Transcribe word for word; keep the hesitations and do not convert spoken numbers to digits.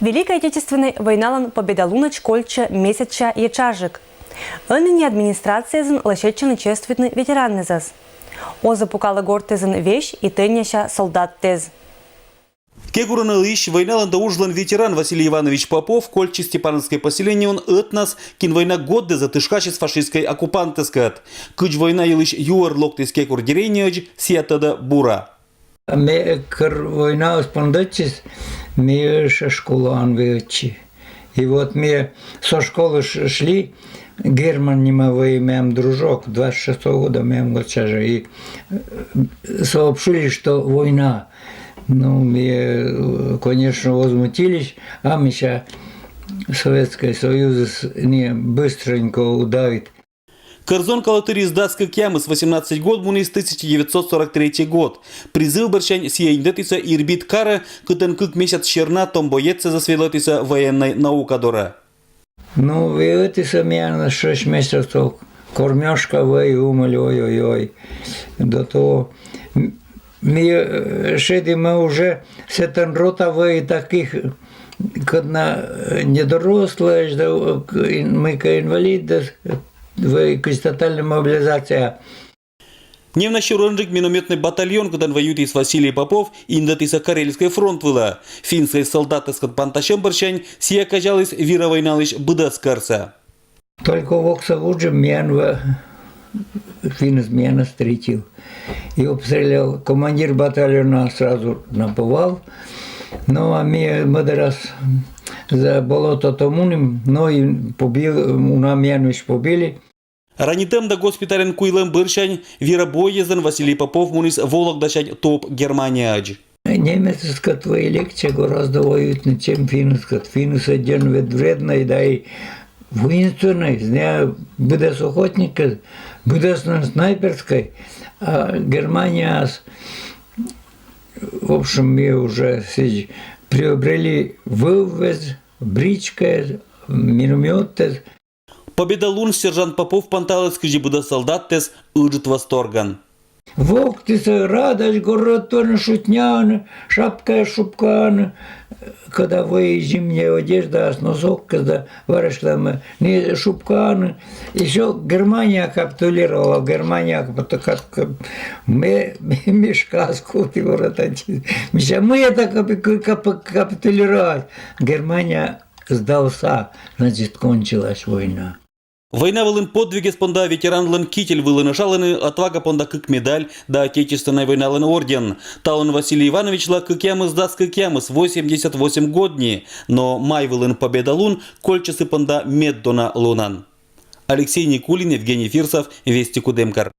Великӧй Отечественнӧй войналӧн Победа лунӧдз кольччӧ месяцся етшаджык. Ӧні ни администрацияын лӧсьӧдчӧны чествуйтны ветераннэзӧс. Оз-ӧ пукалӧ гортӧзын весь и тэньяся солдаттэз. Кегурын олысь войналӧн да уджлӧн ветеран Василий Иванович Попов кольччис Степановскӧй поселениеын ӧтнас, кин война годдэза тышкасис фашистскӧй оккупантъяскӧд. Кыдз война йылысь юӧр локтіс Кегур деревняӧдз, сійӧ тӧдӧ бура. Ме кор войнаыс пондӧдчис, ме ещё школаын вӧлі. И вот ме со школы ш-, шли, Герман нима вӧлі мем дружок, двадцать шестого года мем годсянь жӧ. И э, сообщили, что война. Ну, ме, э, конечно, возмутились, а мися Советскӧй Союзыс не быстренько удавит. Кор зонкалӧ тырис дас кӧкъямыс, восемнадцать год муніс тысяча девятьсот сорок третий год. Призыв бӧрсянь сійӧ индӧтісӧ Ирбит карӧ, кытӧн кык месяц сьӧрна том боецсӧ ветлӧдісӧ военнӧй наука дорӧ. Ну, ветлӧдісӧ миян шесть месяцев, кормёжка вӧлі, умӧль, ой-ой-ой. До того м-, ми э, шедім уже, сэтӧн рота вӧлі таких, кӧдна э, недорослӧй, да, э, к-, ин-, мыйкӧ инвалид, да, вӧлі кыдз тотальнӧй мобилизация. Невнасюрӧнджык миномётнӧй батальон, кытӧн воюйтіс Василий Попов, индӧдісӧ Карельскӧй фронт вылӧ. Финнскӧй солдатъяскӧд пантасьӧм бӧрсянь сійӧ казяліс вира войналысь быдӧс кӧрсӧ. Только воксӧ вуджим, миян вӧ-, финныс миянӧс встретил. И обстрелял. Командир батальона сразу наповал. Ну, а ми мӧдарас за болото-то мунім, но и побил, уна миян весь побили. Ранитӧм да госпитальын куйлӧм бӧрсянь вира бойӧдзлӧн Василий Попов муніс Вологдасянь топ Германияӧдз. Немецыскӧд вӧлі легче гораздо воюйтны, чем финныскӧд. Финныс ӧдйӧн вед-, вреднӧй да и воинственнӧй, зэв быдӧс охотникӧй, быдӧс на снайперскӧй, а Германияас, в общем, ми уже сідз приобрели вӧввез, бричкаез, миномёттэз. Победа лун сержант Попов панталіс кыдзи быдӧс солдаттэс ыджыд восторгӧн. Вовктысӧ радӧсь, горӧдтӧны, шутняӧны, шапкаяс шупкаӧны. Когда вӧлі зимняя одежда, носок, когда варышкаӧн, не шупкаӧны. Ещё Германия капитулировала, Германия капиту-, кап-, кап-, ме-, мешкас кутіс, горӧдтіс. Мися, мый это капи-, кап-, капитулировать? Германия сдался, значит, кончилась война. Война вылын подвигъяс понда ветеранлӧн китель вылын ӧшалӧны, «Отвага» понда кык медаль да Отечественнӧй войналӧн орден. Талун Василий Ивановичлы кӧкъямысдас кӧкъямыс, восемьдесят восемь год ни, но май вылын Победа лун кольччӧ сы понда меддона лунӧн. Алексей Никулин, Евгений Фирсов, «Вести», Кудымкар.